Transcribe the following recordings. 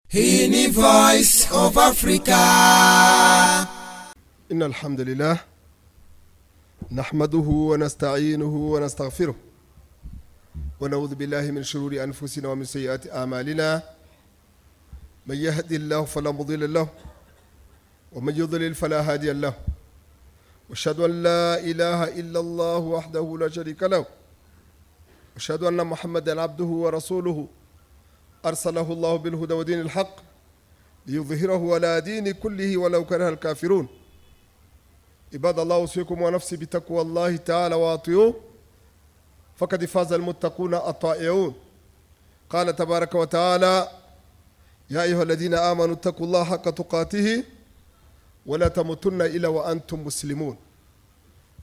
Hii ni Voice of Africa. إن الحمد لله نحمده ونستعينه ونستغفره ونعوذ بالله من شرور أنفسنا ومن سيئات أعمالنا، من يهدي الله فلا مضل له ومن يضلل فلا هادي له، واشهد أن لا إله إلا الله وحده لا شريك له، واشهد أن محمدا عبده ورسوله، أرسله الله بالهدى ودين الحق ليظهره على دين كله ولو كره الكافرون. عباد الله، أوصيكم ونفسي بتقوى الله تعالى وأطيعوه، فقد فاز المتقون الطائعون. قال تبارك وتعالى: يا أيها الذين آمنوا اتقوا الله حق تقاته ولا تموتن إلا وأنتم مسلمون.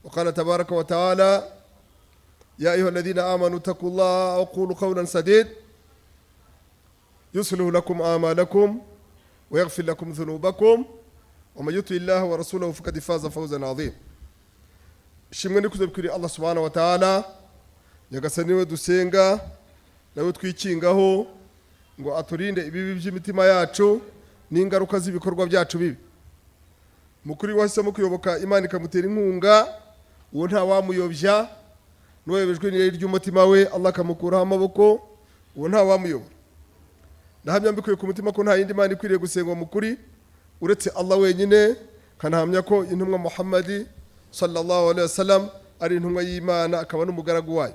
وقال تبارك وتعالى: يا أيها الذين آمنوا اتقوا الله وقولوا قولا سديد يصلح لكم أعمالكم ويغفر لكم ذنوبكم ومن يطع الله ورسوله فقد فاز فوزا عظيما. Ishimwe n'ikuzo bikwiriye Allah subhanahu wa ta'ala. Nyagasani we dusenga nawe twikingaho ngo aturinde ibibi by'imitima yacu n'ingaruka z'ibikorwa byacu bibi. Mukuri wahisemo kuyoboka Imana ikamutera inkunga, uwo nta wamuyobya. N'uwayobejwe n'irari ry'umutima we, Allah akamukuraho amaboko, uwo nta wamuyobora. Ndahamya mbikuye ku mutima ko nta yindi mana ikwiriye gusengwa mu kuri uretse Allah wenyine, nkanahamya ko intumwa Muhammadi sallallahu alaihi wasallam ari intumwa y'Imana akaba n'umugaragu wayo.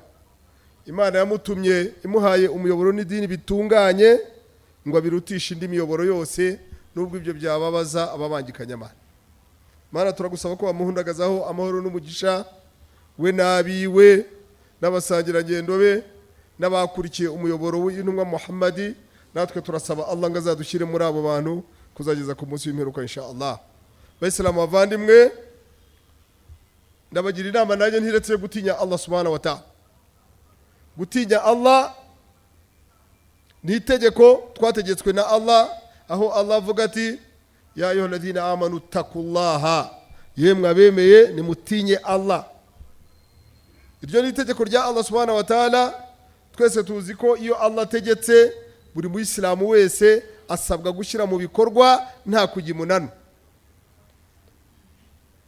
Imana yamutumye imuhaye umuyoboro n'idini bitunganye ngo abirutishe indi miyoboro yose, nubwo ibyo byababaza ababangikanyamana. Mana, turagusaba ko wamuhundagazaho amahoro n'umugisha, we n'abiwe n'abasangirangendo be n'abakurikiye umuyoboro w'intumwa Muhammadi. Natwe turasaba Allah ngo azadushyire muri abo bantu kuzageza ku munsi w'imperuka, insha Allah. Bayisilamu bavandimwe, ndabagira inama nanjye ntiretse gutinya Allah subhanahu wa ta'ala. Gutinya Allah ni itegeko twategetswe na Allah, aho Allah avuga ati: ya ayuha alladhina amanu taqullaha, yemwe abemeye nimutinye Allah. Iryo ni itegeko rya Allah subhanahu wa ta'ala. Twese tuzi ko iyo Allah ategetse, buri muyisilamu wese asabwa gushyira mu bikorwa nta kujya imunano.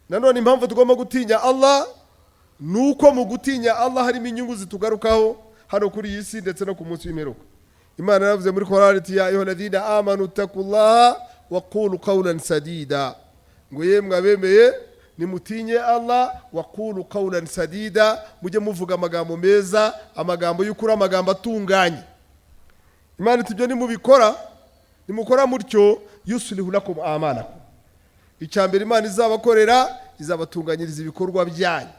Nanone impamvu tugomba gutinya Allah ni uko mu gutinya Allah harimo inyungu zitugarukaho hano kuri iyi si ndetse no ku munsi w'imperuka. Imana yaravuze muri Korani iti: ya ayuha alladhina amanu taqullaha waqulu qawlan sadida, ngo yemwe abemeye nimutinye Allah, waqulu qawlan sadida, mujye muvuga amagambo meza, amagambo y'ukuri, amagambo atunganye. Imana iti: ibyo nimubikora, nimukora mutyo, yuslihu lakum amalakum. Icya mbere Imana izabakorera, izabatunganyiriza ibikorwa byanyu,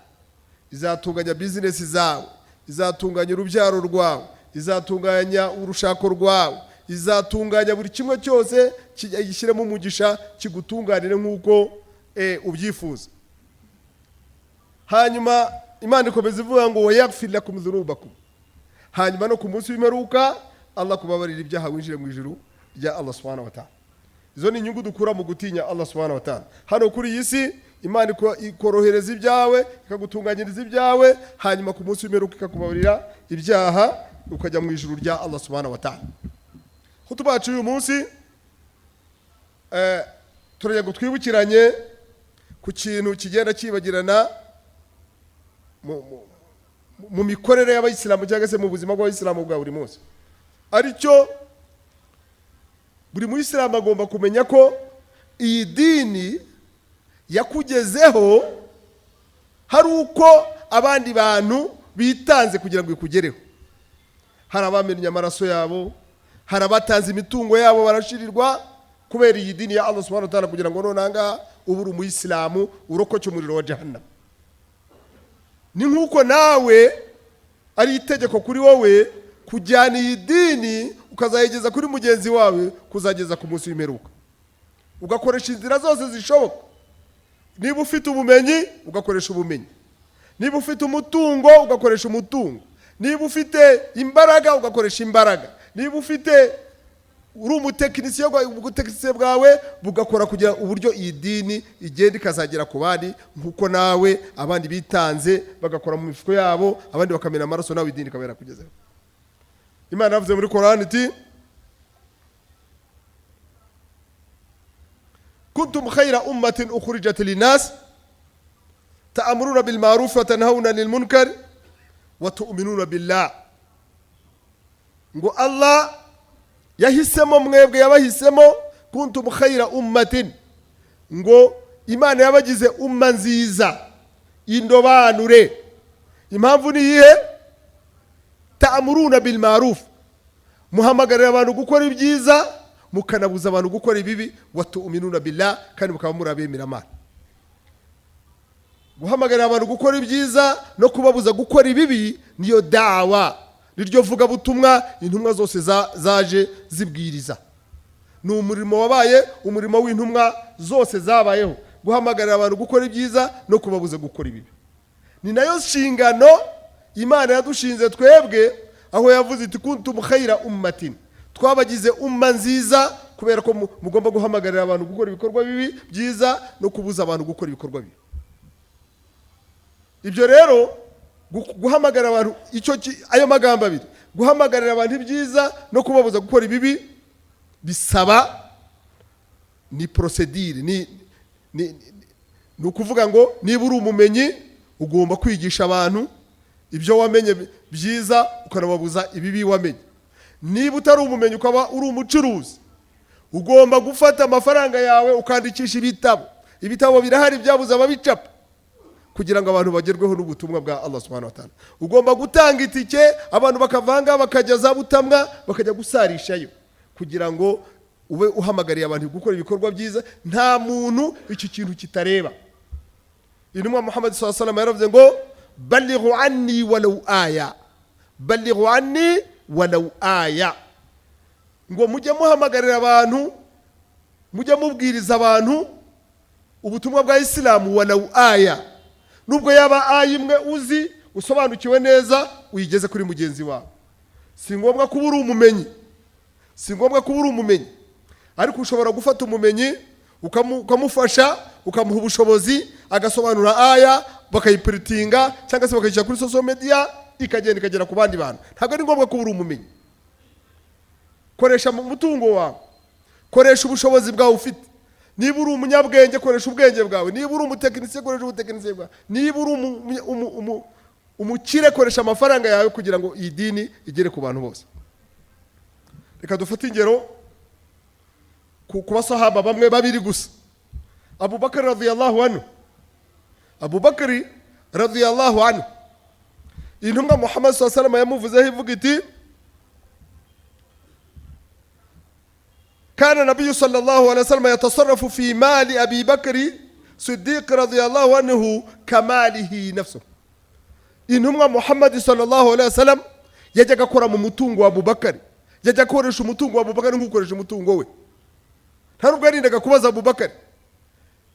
izatunganya bizinesi zawe, izatunganya urubyaro rwawe, izatunganya urushako rwawe, izatunganya buri kimwe cyose, gishyiremo umugisha, kigutunganire nk'uko ubyifuza. Hanyuma Imana ikomeza ivuga ngo wayaghfir lakum dhunubakum, hanyuma no ku munsi w'imperuka Allah kubabarira ibyaha, winjire mu ijuru rya Allah subhanahu wa ta'ala. Izo ni inyungu dukura mu gutinya Allah subhanahu wa ta'ala. Hano kuri iyi si Imana ikorohereza ibyawe, ikagutunganyiriza ibyawe, hanyuma ku munsi w'imperuka ikakubabarira ibyaha, ukajya mu ijuru rya Allah subhanahu wa ta'ala. Hutuba yacu uyu munsi, turagira ngo twibukiranye ku kintu kigenda cyibagirana mu mikorere y'abayisilamu cyangwa se mu buzima bw'abayisilamu bwa buri munsi, aricyo buri muyisilamu agomba kumenya ko iyi dini yakugezeho hari uko abandi bantu bitanze kugira ngo ikugereho. Hari abamennye amaraso yabo, hari abatanze imitungo yabo barashirirwa kubera iyi dini ya Allah subhanahu wa ta'ala, kugira ngo none ahangaha ube uri umuyisilamu, urokoke umuriro wa jahannam. Ni nk'uko nawe ari itegeko kuri wowe kujyana iyi dini ukazayigeza kuri mugenzi wawe kuzageza ku munsi w'imperuka, ugakoresha inzira zose zishoboka. Niba ufite ubumenyi, ugakoresha ubumenyi. Niba ufite umutungo, ugakoresha umutungo. Niba ufite imbaraga, ugakoresha imbaraga. Niba ufite uri umutekinisiye, ubutekinisiye bwawe bugakora kugira uburyo iyi dini igenda ikazagera ku bandi, nk'uko nawe abandi bitanze bagakora mu mifuko yabo, abandi bakamena amaraso, nawe idini ikaba yarakugezeho. Imana yavuze muri Korani iti: Kuntum khayra ummatin ukhrijat linnas ta'muruna bil ma'ruf wa tanhauna 'anil munkar wa tu'minuna billah. Ngo Allah yahisemo mwebwe, yabahisemo. Kuntum khayra ummatin, ngo Imana yabagize umma nziza indobanure. Impamvu ni iyihe? Ta'muruna bil ma'ruf, muhamagarira abantu gukora ibyiza, mukanabuza abantu gukora ibibi. Wa tu'minuna billah, kandi mukaba muri abemeramana. Guhamagarira abantu gukora ibyiza no kubabuza gukora ibibi niyo dawa, niryo vugabutumwa intumwa zose zaje zibwiriza. Ni umurimo wabaye umurimo w'intumwa zose zabayeho, guhamagarira abantu gukora ibyiza no kubabuza gukora ibibi. Ni nayo nshingano Imana yadushinze twebwe, aho yavuze iti: "Kuntum khayra ummatin", twabagize umma nziza kubera ko mugomba guhamagarira abantu gukora ibikorwa bibi byiza no kubuza abantu gukora ibikorwa bibi. Ibyo rero, guhamagarira abantu icyo ayo magambo abiri, guhamagarira abantu ibyiza no kubabuza gukora ibibi, bisaba ni procédure, ni ukuvuga ngo niba uri umumenyi ugomba kwigisha abantu ibyo wamenye byiza, ukanababuza ibibi wamenye. Niba utari umumenyi, ukaba uri umucuruzi, ugomba gufata amafaranga yawe ukandikisha ibitabo. Ibitabo birahari byabuze ababicapa, kugira ngo abantu bagerweho n'ubutumwa bwa Allah subhanahu wa ta'ala. Ugomba gutanga itike, abantu bakavanga bakajya za Butamwa, bakajya gusarishayo, kugira ngo ube uhamagariye abantu gukora ibikorwa byiza. Nta muntu iki kintu kitareba. Intumwa Muhammad sallallahu alaihi wasallam yaravuze ngo: "Balighu anni walau aya, balighu anni walau aya", ngo mujye muhamagarira abantu, mujye mubwiriza abantu ubutumwa bwa Isilamu, walau aya, nubwo yaba aya imwe uzi, usobanukiwe neza, uyigeze kuri mugenzi wawe. Si ngombwa kuba uri umumenyi, si ngombwa kuba uri umumenyi, ariko ushobora gufata umumenyi ukamufasha, ukamuha ubushobozi, agasobanura aya, bakayiprintinga cyangwa se bakayishyira kuri social media, ikagenda ikagera ku bandi bantu. Ntabwo ari ngombwa kuba uri umumenyi. Koresha mu mutungo wawe, koresha ubushobozi bwawe ufite. Niba uri umunyabwenge, koresha ubwenge bwawe. Niba uri umutekinisiye, koresha ubutekinisiye bwawe. Niba uri umukire, koresha amafaranga yawe kugira ngo iyi dini igere ku bantu bose. Reka dufate ingero ku basahaba bamwe babiri gusa. Abubakari radiyallahu anhu, Abubakari radiyallahu anhu, intumwa Muhammad sallallahu alaihi wasallam yamuvuzeho ivuga iti: "كان النبي صلى الله عليه وسلم يتصرف في مال أبي بكر صديق رضي الله عنه كماله نفسه." Intumwa Muhammad sallallahu alaihi wasallam yajyaga akora mu mutungo wa Abubakari, yajya akoresha umutungo wa Abubakari nk'ukoresha umutungo we. Nta nubwo yarindaga kubaza Abubakari.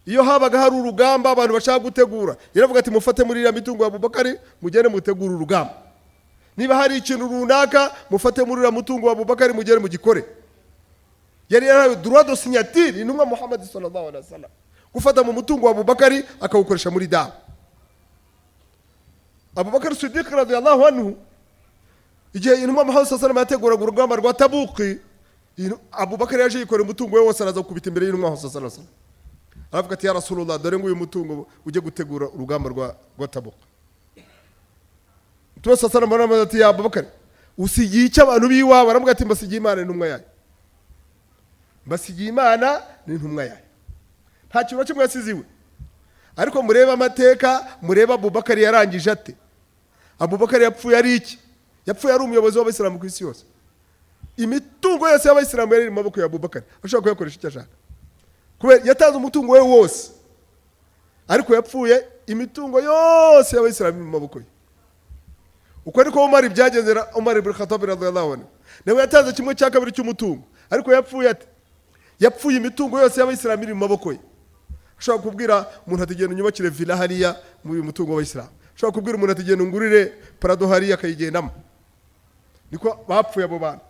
Iyo habaga hari urugamba abantu bashaka gutegura, yaravuga ati: "Mufate muri iriya mitungo ya Abubakari, mugende mutegure urugamba. Niba hari ikintu runaka, mufate muri uriya mutungo wa Abubakari, mugende mugikore." Yari yarahawe droit de signature intumwa Muhammad sallallahu alaihi wasallam, gufata mu mutungo wa Abubakari akawukoresha muri dawa. Abubakari Sidiq radiyallahu anhu, igihe intumwa Muhammad sallallahu alaihi wasallam yateguraga urugamba rwa Tabuki, Abubakari yaje yikorera umutungo we wose, araza gukubita imbere y'intumwa Muhammad sallallahu alaihi wasallam, aravuga ati: "Ya Rasulullah, dore nguyu mutungo, ujye gutegura urugamba rwa Tabuki." Mtume sallallahu alaihi wasallam ati: "Ya Abubakari, usigiye icyo abantu b'iwabo?" Aravuga ati: "Mbasigiye Imana n'intumwa yayo, mbasigiye Imana n'intumwa yayo." Nta kintu na kimwe yasize iwe. Ariko murebe amateka, murebe Abubakari yarangije ate. Abubakari yapfuye ari iki? Yapfuye ari umuyobozi w'Abayisilamu ku isi yose. Imitungo yose y'Abayisilamu yari iri mu maboko ya Abubakari, ashobora kuyakoresha icyo ashaka kubera yatanze umutungo we wose. Ariko yapfuye imitungo yose y'Abayisilamu iri mu maboko ye. Uko niko Umar byagenze. Umar ibn Khattab radiyallahu anhu nawe yatanze kimwe cya kabiri cy'umutungo, ariko yapfuye ate? Yapfuye imitungo yose y'Abayisilamu iri mu maboko ye. Ashobora kubwira umuntu ati: "Genda unyubakire villa hariya muri uyu mutungo w'Abayisilamu." Ashobora kubwira umuntu ati: "Genda ungurire Prado hariya", akayigendamo. Niko bapfuye abo bantu,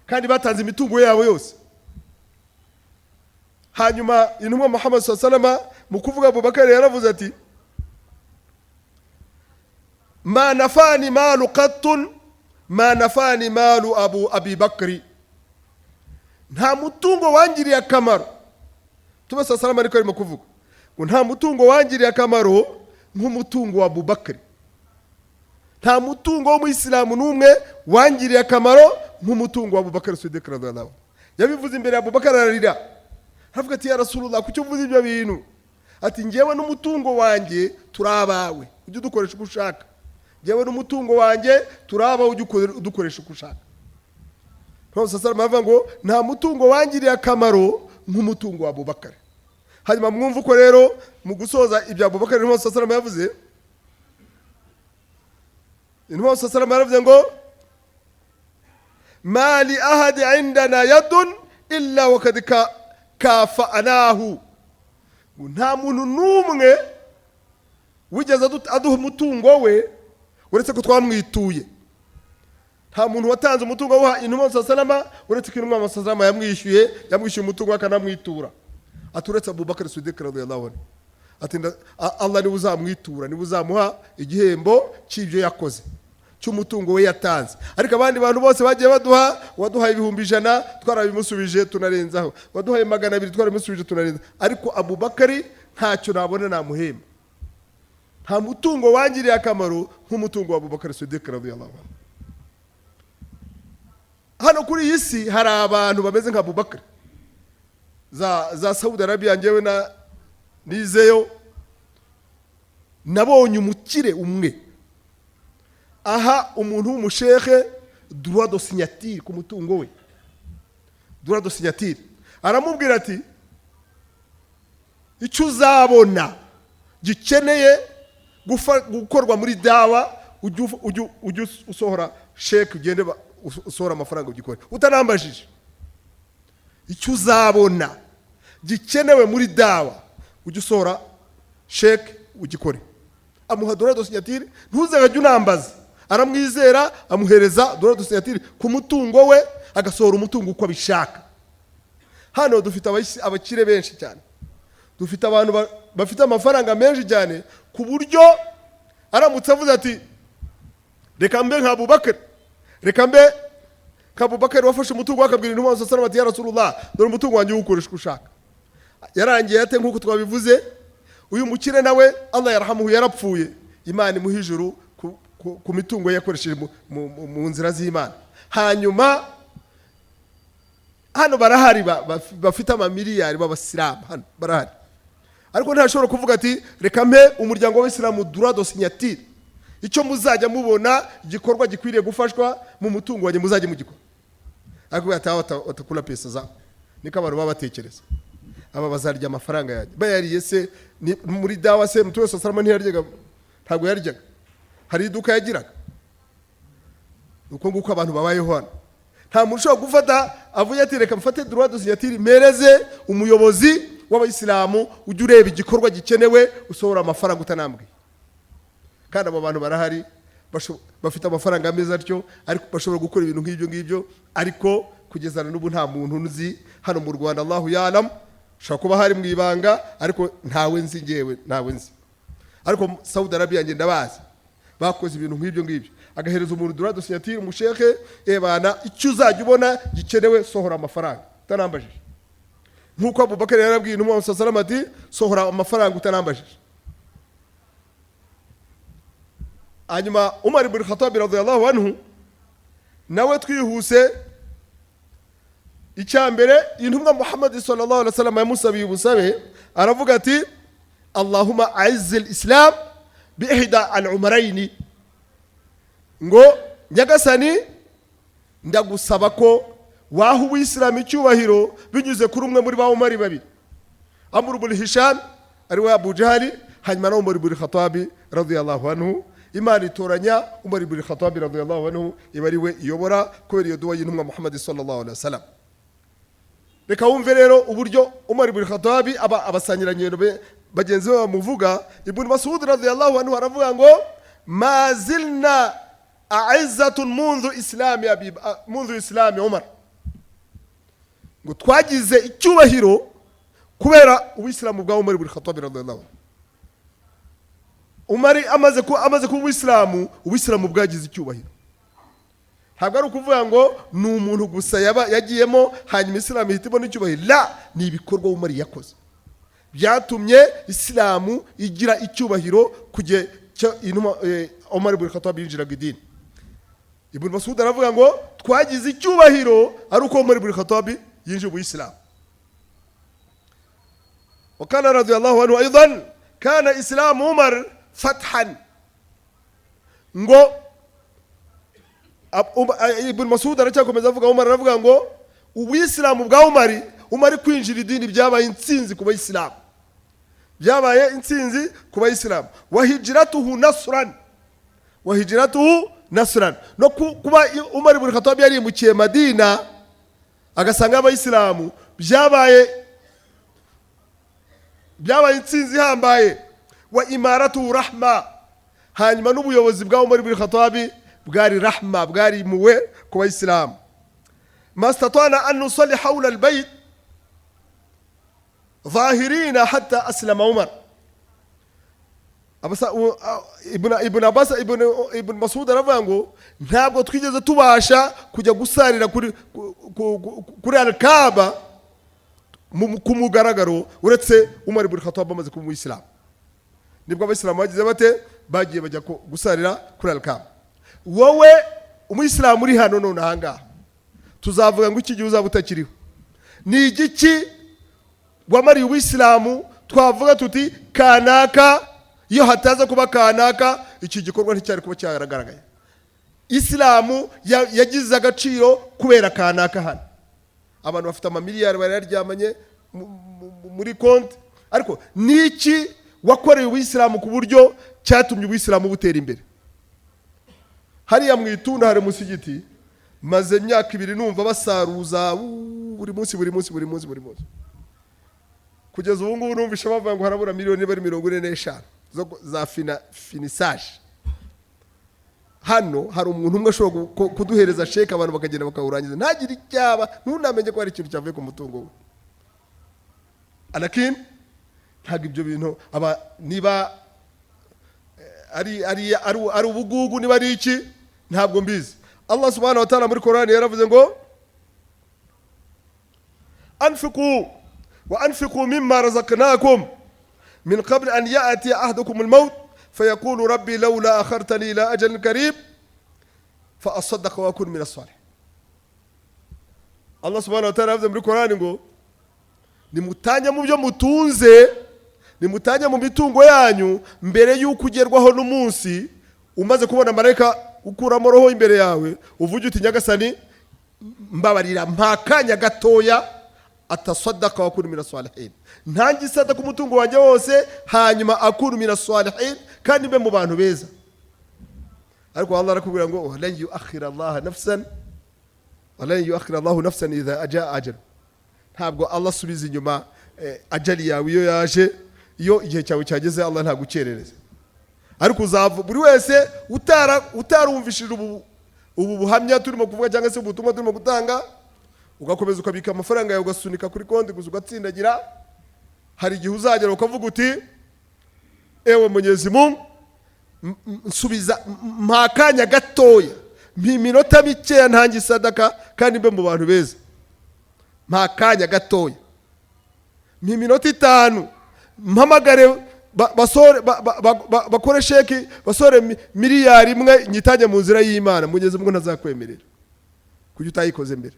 kandi batanze imitungo yabo yose. Hanyuma intumwa Muhammad sallallahu alaihi wasallam mu kuvuga Abubakari yaravuze ati: "Ma nafani malu qattun ma nafani malu abi bakri", nta mutungo wangiriye akamaro. Mtume saa salama ariko arimo kuvuga ngo nta mutungo wangiriye akamaro nk'umutungo wa Abubakari, nta mutungo w'umuyisilamu n'umwe wangiriye akamaro nk'umutungo wa Abubakar Sidiq radiyallahu anhu. Yabivuze imbere ya Abubakar ararira, aravuga ati: "Ya Rasulullah, kuki uvuze ibyo bintu?" Ati: "Njyewe n'umutungo wanjye turi abawe, ujye udukoresha uko ushaka. Njyewe n'umutungo wanjye turi abawe, ujye udukoresha uko ushaka." Mtume salama avuga ngo nta mutungo wangiriye akamaro nk'umutungo wa Abubakar. Hanyuma mwumve uko rero mu gusoza ibya Abubakar intumwa salama yavuze. Intumwa salama yaravuze ngo: "Ma li ahadi indana yadun illa wakad kafanahu." Ngo nta muntu n'umwe wigeze aduha umutungo we uretse ko twamwituye. Nta muntu watanze umutungo awuha intumwa salama uretse ko intumwa salama yamwishyuye umutungo we akanamwitura. Ati: "Uretse Abubakar Sidiq radiyallahu anhu." Ati: "Allah niwe uzamwitura, niwe uzamuha igihembo cy'ibyo yakoze, cy'umutungo we yatanze. Ariko abandi bantu bose bagiye baduha, waduhaye 100,000 twarabimusubije tunarenzaho, waduhaye 200 twarabimusubije tunarenzaho, ariko Abubakari ntacyo nabona namuhemba. Nta mutungo wangiriye akamaro nk'umutungo wa Abubakar Sidiq radiyallahu anhu." Hano kuri iyi si hari abantu bameze nka Abubakar. Za Saudi Arabia, ngewe na nizeyo, nabonye umukire umwe aha umuntu w'umushehe droit de signature ku mutungo we, droit de signature. Aramubwira ati: "Icyo uzabona gikeneye gukorwa muri dawa, ujye usohora sheke, ugende usohora amafaranga ugikore utanambajije. Icyo uzabona gikenewe muri dawa, ujye usohora sheke ugikore." Amuha droit de signature: "Ntuzajye unambaza." Aramwizera, amuhereza droit de signature ku mutungo we, agasohora umutungo uko abishaka. Hano dufite abakire benshi cyane, dufite abantu bafite amafaranga menshi cyane, ku buryo aramutse avuze ati: "Reka mbe nka Abubakar, reka mbe nka Abubakar wafashe umutungo we akabwira intumwa sallallahu ati: 'Ya Rasulullah, dore umutungo wanjye, uwukoresha uko ushaka.'" Yarangiye ate? Nk'uko twabivuze, uyu mukire nawe, Allah yarhamuhu, yarapfuye. Imana imuha ijuru ku mitungo ye yakoresheje mu nzira z'Imana. Hanyuma hano barahari bafite amamiliyari b'abasilamu, hano barahari, ariko ntashobora kuvuga ati: "Reka mpe umuryango w'abisilamu droit de signature, icyo muzajya mubona igikorwa gikwiriye gufashwa mu mutungo wanjye muzajye mugikora." Ariko ati: "Aba watakula pesa zabo." Niko abantu baba batekereza: aba bazarya amafaranga yanjye. Bayariye se muri dawa se Mtume salama ntiyaryaga? Ntabwo yaryaga. Hari iduka yagiraga? Uko nguko abantu babayeho hano, nta muntu ushobora gufata avuye ati: "Reka mfate droit de signature mpereze umuyobozi w'abayisilamu, ujye ureba igikorwa gikenewe usohora amafaranga utanambwiye." Kandi abo bantu barahari, bafite amafaranga ameze atyo, ariko bashobora gukora ibintu nk'ibyo ngibyo. Ariko kugeza na n'ubu nta muntu nzi hano mu Rwanda, Allahu yalam, ushobora kuba hari mu ibanga, ariko ntawe nzi, ngewe ntawe nzi. Ariko Saudi Arabia ngenda bazi bakoze ibintu nk'ibyo ngibyo, agahereza umuntu droit de signature, umusheke: "Ebana, icyo uzajya ubona gikenewe sohora amafaranga utanambajije." Nk'uko Abubakar yarabwiye intumwa sallallahu ati: "Sohora amafaranga utanambajije." Hanyuma Umar ibn Khattab radiyallahu anhu nawe, twihuse, icya mbere intumwa Muhammad sallallahu alaihi wasallam yamusabiye ubusabe, aravuga ati: "Allahumma aizz al-islam bi ihda al-umaraini." Ngo: "Nyagasani, ndagusaba ko waha ubuyisilamu icyubahiro binyuze kuri umwe muri ba Umari babiri, Amr ibn Hisham ari we Abu Jahali, hanyuma na Umar ibn Khattab radiyallahu anhu." Imana itoranya Umar ibn Khattab radiyallahu anhu, iba ari we iyobora kubera iyo duwa y'intumwa Muhammad sallallahu alaihi wasallam. Reka wumve rero uburyo Umar ibn Khattab aba abasangirangendo be bagenzi be bamuvuga. Ibn Mas'ud radiyallahu anhu aravuga ngo: "Ma zilna a'izzatun munzu islami Umar." Ngo twagize icyubahiro kubera ubuyisilamu bwa Umar ibn Khattab radiyallahu anhu. Umar amaze kuba umuyisilamu, ubuyisilamu bwagize icyubahiro. Ntabwo ari ukuvuga ngo ni umuntu gusa yaba yagiyemo hanyuma isilamu ihita ibona icyubahiro. La, ni ibikorwa Umar yakoze. Byatumye Isilamu igira icyubahiro ku gihe cyo intumwa Omar ibn Khattab yinjiraga idini. Ibn Masud aravuga ngo twagize icyubahiro ari uko Omar ibn Khattab yinjiye ubuyisilamu. وكان رضي الله عنه أيضا كان إسلام عمر فتحا. Ngo Ibn Masud aracyakomeza avuga, Umar aravuga ngo ubuyisilamu bwa Umari, Umari kwinjira idini byabaye intsinzi ku bayisilamu, byabaye intsinzi ku bayisilamu. وهجرته نصرا، وهجرته نصرا. No kuba Umar ibn Khattab yarimukiye Madina agasanga abayisilamu byabaye intsinzi ihambaye. وإمارته رحمة. Hanyuma n'ubuyobozi bwa Umar ibn Khattab bwari رحمة, bwari impuhwe ku bayisilamu. ما استطعنا أن نصلي حول البيت ظاهرين حتى أسلم عمر. Ibn Abbas, Ibn Masud aravuga ngo ntabwo twigeze tubasha kujya gusarira kuri Al-Kaaba ku mugaragaro uretse Umar ibn Khattab amaze kuba umuyisilamu. Nibwo abayisilamu bagize bate? Bagiye bajya gusarira kuri Al-Kaaba. Wowe umuyisilamu uri hano none ahangaha, tuzavuga ngo iki gihe uzaba utakiriho, ni igiki wamariye ubuyisilamu twavuga tuti kanaka, iyo hataza kuba kanaka iki gikorwa nticyari kuba cyaragaragaye? Isilamu yagize agaciro kubera kanaka. Hano abantu bafite amamiliyari barayaryamanye muri konti, ariko niki wakoreye ubuyisilamu ku buryo cyatumye ubuyisilamu butera imbere? Hariya mu Itunda hari umusigiti, maze imyaka 2 numva basaruza buri munsi, buri munsi, buri munsi, buri munsi, kugeza ubu ngubu numvishe bavuga ngo harabura miliyoni bari 45 za finissage. Hano hari umuntu umwe ushobora kuduhereza sheke, abantu bakagenda bakawurangiza, ntagire icyaba, ntunamenye ko hari ikintu cyavuye ku mutungo we. Alakini ntabwo ibyo bintu aba niba ari ubugugu, niba ari iki, ntabwo mbizi. Allah سبحانه وتعالى muri Korani yaravuze ngo أنفقوا وأنفقوا مما رزقناكم من قبل أن يأتي أحدكم الموت فيقول ربي لولا أخرتني إلى أجل قريب فأصدق وأكون من الصالحين. Allah سبحانه وتعالى yavuze muri Korani ngo nimutanye mu byo mutunze, nimutanye mu mitungo yanyu mbere y'uko ugerwaho n'umunsi, umaze kubona marayika ukuramo roho imbere yawe, uvuge uti: "Nyagasani, mbabarira mpa akanya gatoya, أتصدق وأكون من الصالحين, ntange isadaka umutungo wanjye wose, hanyuma أكون من الصالحين, kandi mbe mu bantu beza." Ariko Allah arakubwira ngo ولن يؤخر الله نفسا ولن يؤخر الله نفسا إذا جاء أجل. Ntabwo Allah asubiza inyuma ajali yawe iyo yaje. Iyo igihe cyawe cyageze, Allah ntagukerereza. Ariko uzava buri wese utarumvishije ubu buhamya turimo kuvuga cyangwa se ubutumwa turimo gutanga, ugakomeza ukabika amafaranga yawe, ugasunika kuri konti gusa, ugatsindagira, hari igihe uzagera ukavuga uti: "Ewe Mwenyezi Mungu, nsubiza, mpa akanya gatoya, mpa iminota mikeya ntange isadaka kandi mbe mu bantu beza. Mpa akanya gatoya, mpa iminota 5, mpamagare basore bakore sheki, basore miliyari 1 nyitange mu nzira y'Imana." Mwenyezi Mungu ntazakwemerera kujya utayikoze mbere.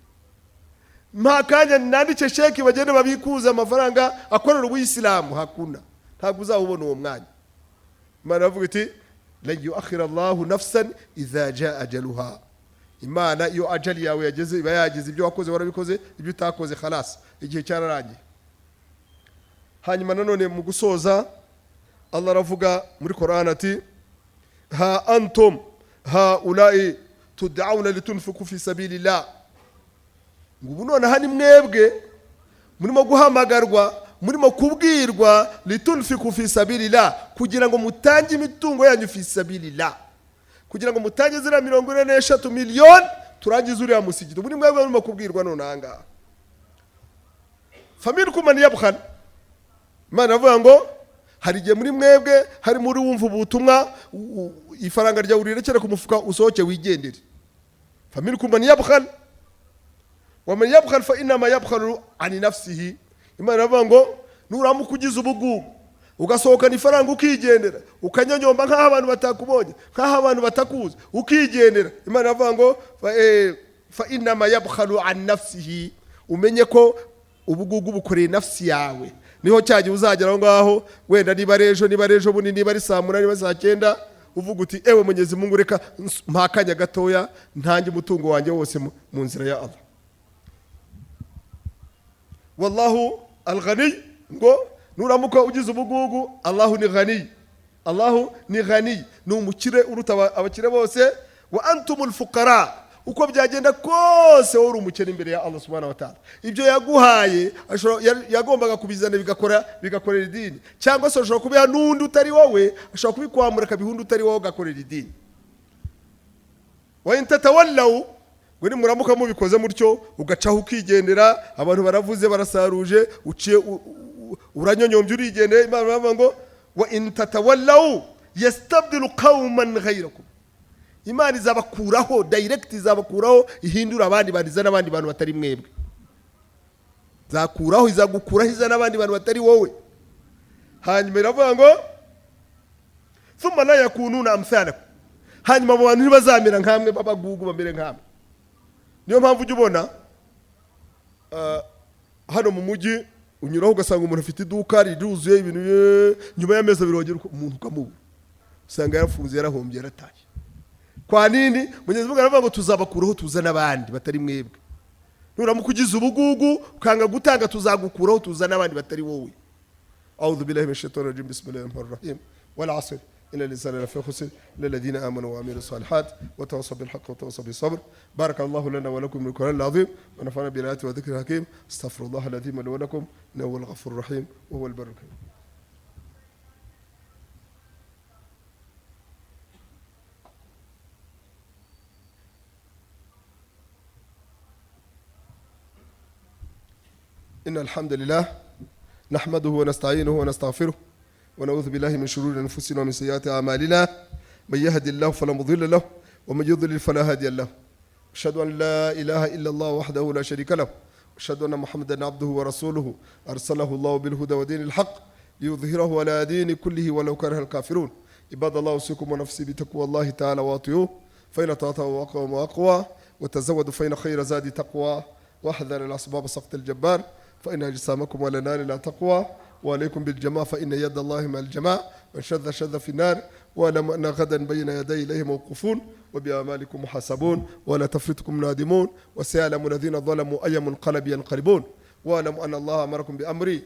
"Mpa akanya nandike sheki, bagende babikuze amafaranga akorera ubuyisilamu." Hakuna, ntabwo uzawubona uwo mwanya. Imana iravuga iti: لن يؤخر الله نفسا إذا جاء أجلها. Imana iyo ajali yawe yageze iba yagize. Ibyo wakoze warabikoze, ibyo utakoze خلاص, igihe cyararangiye. Hanyuma nanone mu gusoza, Allah aravuga muri Korani ati: ها أنتم هؤلاء تدعون لتنفقوا في سبيل الله. Ngo ubu noneho ni mwebwe murimo guhamagarwa, murimo kubwirwa لتنفقوا في سبيل الله, kugira ngo mutange imitungo yanyu في سبيل الله, kugira ngo mutange ziriya 43 miliyoni turangize uriya musigiti. Ubu ni mwebwe murimo kubwirwa none aha ngaha. فمنكم من يبخل. Imana iravuga ngo hari igihe muri mwebwe hari muri wumva ubutumwa, ifaranga ryawe urirekere ku mufuka, usohoke wigendere. فمنكم من يبخل ومن يبخل فإنما يبخل عن نفسه. Imana iravuga ngo Nuramuka ugize ubugugu, ugasohokana ifaranga ukigendera, ukanyonyomba nk'aho abantu batakubonye, nk'aho abantu batakuzi, ukigendera, Imana iravuga ngo fa innama yabkhalu an nafsihi, umenye ko ubugugu bukoreye nafsi yawe. Niho cya gihe uzagera aho ngaho, wenda niba ari ejo, niba ari ejo bundi, niba ari saa 8, niba saa 9, uvuga uti: "Ewe Mwenyezi Mungu, reka mpa akanya gatoya ntange umutungo wanjye wose mu nzira ya Allah." Wallahu alghani. Ngo nuramuka ugize ubugugu, Allahu ni ghani, Allahu ni ghani, ni umukire uruta abakire bose. Wa antumul fuqara. Uko byagenda kose, wowe uri umukene imbere ya Allah subhanahu wa ta'ala. Ibyo yaguhaye yagombaga kubizana bigakorera idini, cyangwa se ashobora kubiha n'undi utari wowe, ashobora kubikwamura akabiha undi utari wowe, ugakorera idini. Wa in tatawallaw, ngo nimuramuka mubikoze mutyo, ugacaho ukigendera, abantu baravuze barasaruje, uciye uranyonyombye urigendera, Imana iravuga ngo: wa in tatawallaw yastabdilu qauman ghayrakum. Imana izabakuraho direct, izabakuraho ihindura abandi bantu, izana abandi bantu batari mwebwe. Zakuraho, izagukuraho, izana abandi bantu batari wowe. Hanyuma iravuga ngo: thumma la yakununa amthalakum. Hanyuma abo bantu ntibazamera nkamwe, b'abagugu bamere nkamwe. Niyo mpamvu ujya ubona hano mu mujyi unyuraho ugasanga umuntu afite iduka riruzuye ibintu, nyuma y'amezi 2 wagera umuntu ukamubura, usanga yarafunze, yarahombye, yarataye. Kwa nini? Mugenzi we aravuga ngo tuzabakuraho tuzane abandi batari mwebwe. Nuramuka ugize ubugugu ukanga gutanga, tuzagukuraho tuzane abandi batari wowe. أعوذ بالله من الشيطان الرجيم. بسم الله الرحمن الرحيم. والعصر إن الإنسان لفي خسر إلا الذين آمنوا وعملوا الصالحات وتواصوا بالحق وتواصوا بالصبر. بارك الله لنا ولكم من القرآن العظيم ونفعنا بالآيات والذكر الحكيم. استغفر الله العظيم لي ولكم، إنه هو الغفور الرحيم وهو البر الكريم. إن الحمد لله نحمده ونستعينه ونستغفره ونعوذ بالله من شرور أنفسنا ومن سيئات أعمالنا. من يهد الله فلا مضل له ومن يضلل فلا هادي له. أشهد أن لا إله إلا الله وحده لا شريك له، أشهد أن محمدا عبده ورسوله، أرسله الله بالهدى ودين الحق ليظهره على دين كله ولو كره الكافرون. عباد الله، أوصيكم ونفسي بتقوى الله تعالى وأطيعوه، فإن طاعته أقوى وأقوى. وتزودوا فإن خير زاد تقوى، واحذر الأسباب سقط الجبار، فإن أجسامكم ولا نار لا تقوى. وعليكم بالجماعة، فإن يد الله مع الجماعة، من شذ شذ في النار. واعلموا أن غدا بين يدي الله موقوفون وبأعمالكم محاسبون، ولا تفرطكم نادمون، وسيعلم الذين ظلموا أي منقلب ينقلبون. واعلموا أن الله أمركم بأمر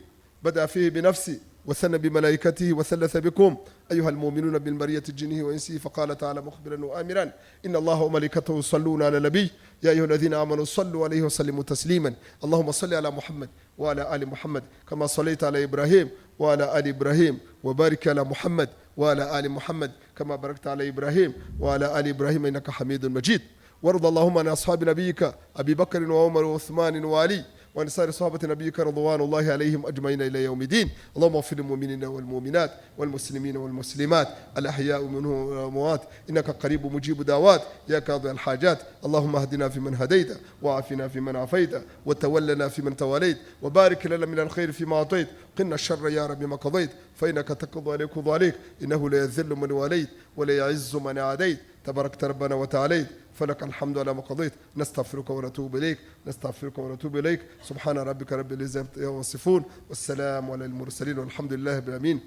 بدأ فيه بنفسه وثنى بملائكته وثلث بكم أيها المؤمنون بالبرية جنه وإنسه، فقال تعالى مخبرا وآمرا: إن الله وملائكته يصلون على النبي يا أيها الذين آمنوا صلوا عليه وسلموا تسليما. اللهم صل على محمد وعلى آل محمد كما صليت على إبراهيم وعلى آل إبراهيم، وبارك على محمد وعلى آل محمد كما باركت على إبراهيم وعلى آل إبراهيم إنك حميد مجيد. وارض اللهم عن أصحاب نبيك أبي بكر وعمر وعثمان وعلي وعن سائر صحابة نبيك رضوان الله عليهم أجمعين إلى يوم الدين. اللهم اغفر للمؤمنين والمؤمنات والمسلمين والمسلمات الأحياء منهم والأموات، إنك قريب مجيب دعوات يا قاضي الحاجات. اللهم اهدنا فيمن هديت، وعافنا فيمن عافيت، وتولنا فيمن توليت، وبارك لنا من الخير فيما أعطيت. قنا الشر يا رب ما قضيت، فإنك تقضي ولا يقضى عليك، إنه لا يذل من واليت ولا يعز من عاديت، تباركت ربنا وتعاليت، فلك الحمد على ما قضيت. نستغفرك ونتوب إليك، نستغفرك ونتوب إليك. سبحان ربك رب العزة عما يصفون، والسلام على المرسلين، والحمد لله رب العالمين.